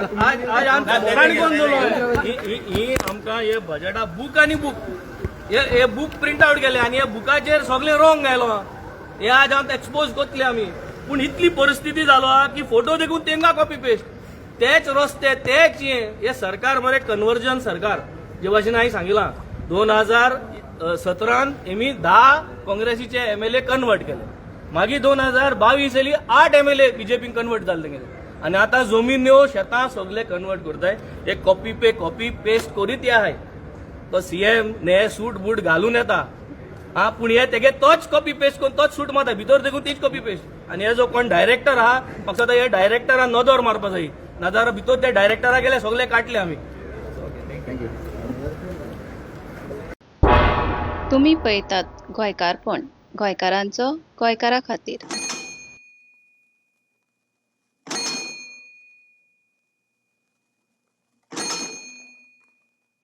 आज आज आमकां काणकोण जालो. ही ही- ही आमकां हे बजेटा बूक आनी बूक, हे हे बूक प्रिंट आउट केले आनी हे बुकाचेर सगळे रॉंग आयलो. हे आज आमकां एक्सपोज करतले आमी. पूण इतली परिस्थिती जालो आहा की फोटो देखून तेंका कॉपी पेस्ट, तेच रस्ते, तेच हे. हे सरकार मरे कन्वर्जन सरकार. जे भाशेन हांवें सांगिलां, 2017न हेमी 10 काँग्रेसीचे एमएलए कन्वर्ट केले. मागीर 2022 येयली, 8 एमएलए बीजेपीन कन्वर्ट जाले तेंगेले. आनी आतां जमिन्यो, शेतां सगळे कन्वर्ट करताय. हे कॉपी पे कॉपी पेस्ट करीत हे आहाय. तो सीएम ने सूट बूट घालून येता हा, पूण हे तेगे तोच कॉपी पेस्ट करून तोच सूट मारता, भितर देखून तीच कॉपी पेस्ट. आनी हे जो कोण डायरेक्टर आहा, म्हाका दिसता हे डायरेक्टरान नदर मारपा जाय, नाजाल्यार भितर ते डायरेक्टरा गेले सगळे काडले आमी. Thank you. तुमी पळयतात गोंयकारपण, गोंयकारांचो गोंयकारा खातीर.